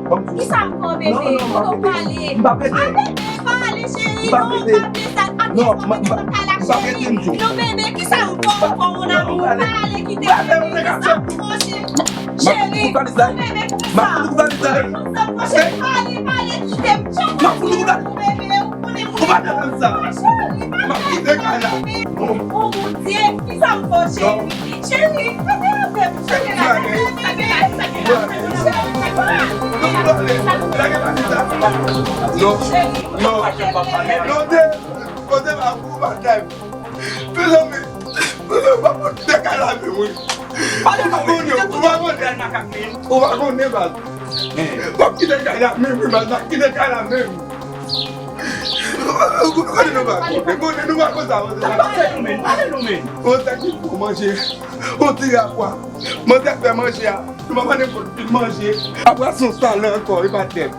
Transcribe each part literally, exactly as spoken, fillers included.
Kisa m fè w, bebe? Kote w prale? A, bebe, pale, cheri. Non, pa di sa. Ap di sa, mete nan kay la, cheri. Non, bebe, kisa m fè w, mon amour? Pale, kite m, bebe, kisa m fè w, cheri? Cheri, bebe, kisa? Kisa m fè w, cheri? Pale, pale, kite m. Bebe, ou konnen mwen. Ou pa fè m sa. Cheri, pale. M ap kite kay la. Oh, Bondye, kisa m fè w, cheri? Cheri, pa fè avè m, cheri. Non, non, non, de, kote pa pou batay. Mezanmi, mezanmi, pa pou te kay la menm, wi. Pale non, men, ou pa konnen, ou pa konnen, baz. W ap kite kay la menm, wi, baz, w ap kite kay la menm. Ou konnen nou pa konnen, konnen nou pa konsa, pale non, men, pale non, men. Ou sa ki pou manje, ou ti rapwa. Manje fè manje a, nou pa mande pou manje. Apre se yon salè ankò, e pa tèt.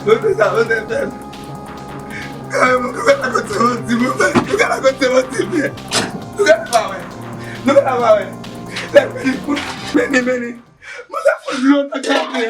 Mwen fè sa, mwen fè tèt. Ay, mwen fè la kote mwen di, mwen fè, mwen fè la kote mwen di, men. Nou fè la pa wè. Nou fè la pa wè. Lè meni, meni, meni. Mwen fè fout lontan k ap fè.